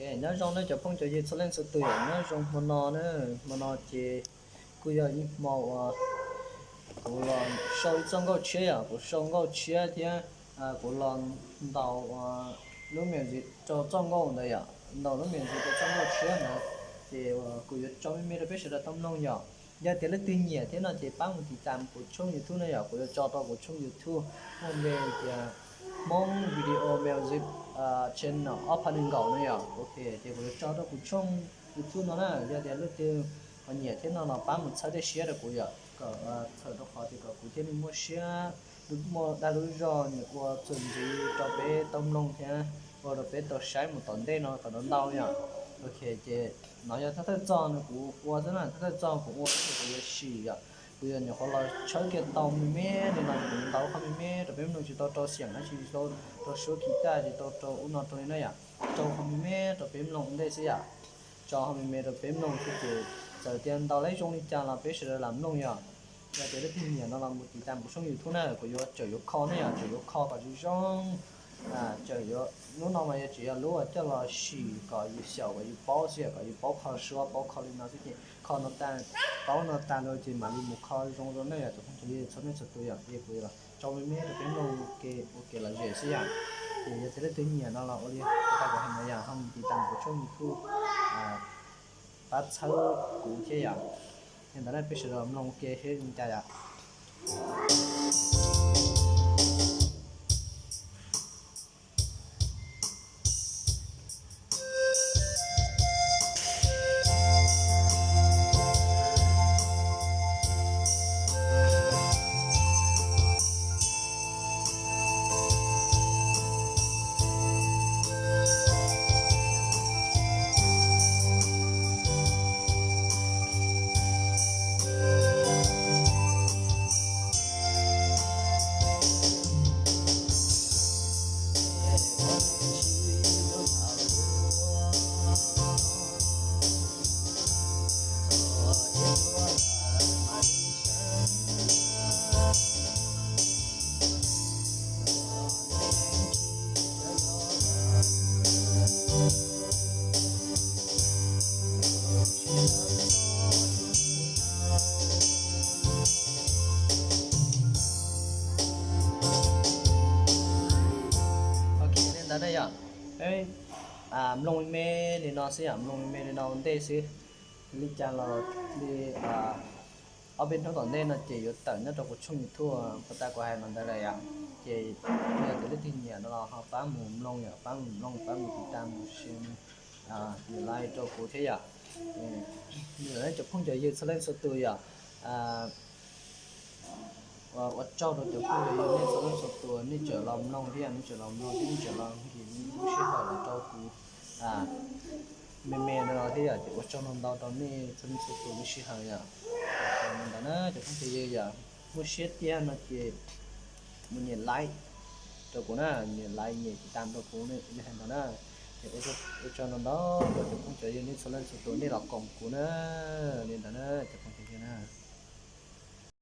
Nyob zoo nej cov phooj cov ywg txhua leej txhua tus, nyob zoo hmo no na, hmo no ces kuj yog ib hmo uas kuv los sau ib txoj nkauj tshiab yom, kuv sau nkauj tshiab thiab kuv los ntaus lub music rau txoj nkauj ntawd yom, ntaus lub music rau txoj nkauj tshiab ntawd, ces kuv yuav tso me me rau peb sawv daws tau mloog yom. Yog tias leej twg nyiam thiab no ces pab mus tiv tam kuv tshooj YouTube no yom, kuv yuav tso rau kuv tshooj YouTube muaj npe tias Hmoob Video Music Channel ob phav nees nkaum no yom. Ok, ces kuv yuav tso rau kuv tshooj YouTube no na, yog tias leej twg ho nyiam thiab no los pab mus txhawb tej siab rau kuv yom, kom txhawm rau qhov tias kom kuv thiaj li muaj siab, muaj dag lub zog nyiam ua txuas ntxiv rau peb tau mloog thiab ua rau peb tau saib mus tom ntej no kom ntau ntau yom. Ok, ces no yog thawj thawj txoj no kuv ua xwb na, thawj thawj txoj kuv ua xwb kuv yuav sim yom, kuv yuav nyuam qhuav los tshawb kiag tau me me li no ces kuv ntau qhov me me rau peb mloog, tsis tau rau xiam dab tsi, tsis tau rau suab guitar, tsis tau rau ub no rau li na yom, rau qhov me me rau peb mloog ua ntej xwb yom. Tso qhov me me rau peb mloog xwb ces txawm tias ntau lawm zoo li cas los peb sawv daws lam mloog yom. Yog tias leej twg nyiam no los mus tiv tam kuv tshooj YouTube na, kuv yuav tseem yuav kho ne yom, tseem yuav kho kom zoo zoo. Tseem yuav, lub no mas yuav tseem yog lub uas coj los sim kom yus xyaum kom yus paub xwb, kom yus paub kho suab paub kho li no xwb ces kho no tas, paub no tas lawm ces mam li mus kho zoo zoo na yom, cov phooj cov ywg txhua leej txhua tus yom. Ces kuv yuav tso me me rau peb mloog ua ke, ua ke lom zem xwb yom. Ces yog tias leej twg nyiam no los ua li kuv tau hais no yom, ho mus tiv tam kuv tshooj YouTube, pab txhawb kuv thiab yom. Li ntawd na peb sawv daws mloog ua ke seb zoo li cas yom. Ok, li ntawd na yom, peb mloog me me li no xwb yom, mloog me me li no ua ntej xwb. Li cas los li ob peb hnub tom ntej no ces yuav tawm nyob rau kuv tshooj YouTube uas tas kuv hais no ntawd lawm yom. Ces yog tias leej twg nyiam no los ho pab mus mloog yom, pab mus mloog, pab mus tiv tam mus share, nias like rau kuv thiab yom. Li ntawd cov phooj cov ywg txhua leej txhua tus yom, ua tsaug rau cov phooj cov ywg nej txhua leej txhua tus nej tseem los mloog thiab yom, nej tseem los mloog thiab nej tseem los nkim lub sij hawm los rau kuv me me no thiab yom. Ces ua tsaug ntau ntau rau nej txhua leej txhua tus lub sij hawm yom. Li ntawd na cov phooj cov ywg yom, muaj siab tiag no ces mus nias like rau kuv na, nias like nias tiv tam rau kuv li hais ntawd na. Ces ua tsaug ntau ntau rau cov phooj cov ywg nej txhua leej txhua tus nej los koom kuv na. Li ntawd na cov phooj cov ywg na.